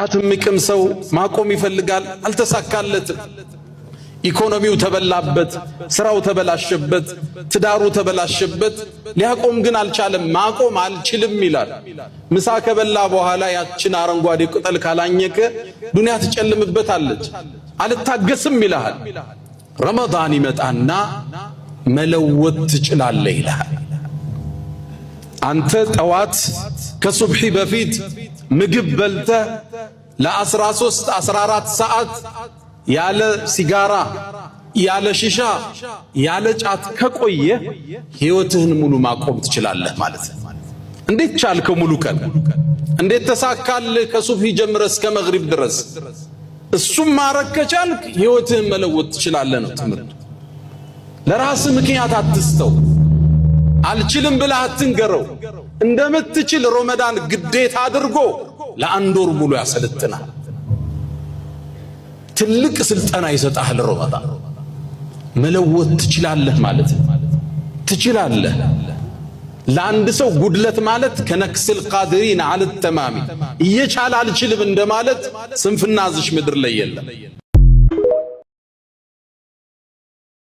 ጫት የሚቅም ሰው ማቆም ይፈልጋል፣ አልተሳካለትም። ኢኮኖሚው ተበላበት፣ ስራው ተበላሸበት፣ ትዳሩ ተበላሸበት። ሊያቆም ግን አልቻለም። ማቆም አልችልም ይላል። ምሳ ከበላ በኋላ ያችን አረንጓዴ ቅጠል ካላኘከ ዱንያ ትጨልምበታለች። አልታገስም ይልሃል። ረመዳን ይመጣና መለወጥ ትችላለህ ይልሃል። አንተ ጠዋት ከሱብሒ በፊት ምግብ በልተህ ለ13 14 ሰዓት ያለ ሲጋራ፣ ያለ ሽሻ፣ ያለ ጫት ከቆየ ሕይወትህን ሙሉ ማቆም ትችላለህ ማለት ነው። እንዴት ቻልከው? ሙሉ ቀን እንዴት ተሳካልህ? ከሱብሒ ጀምረህ እስከ መግሪብ ድረስ እሱም ማረግ ከቻልክ ሕይወትህን መለወጥ ትችላለህ ነው ትምህርቱ። ለራስህ ምክንያት አትስተው። አልችልም ብለህ አትንገረው። እንደምትችል ረመዳን ግዴታ አድርጎ ለአንድ ወር ሙሉ ያሰለጥናል። ትልቅ ስልጠና ይሰጣል ረመዳን። መለወጥ ትችላለህ ማለት ነው። ትችላለህ። ለአንድ ሰው ጉድለት ማለት كنقص القادرين على التمام እየቻለ አልችልም እንደማለት ስንፍና እዚሽ ምድር ላይ የለም።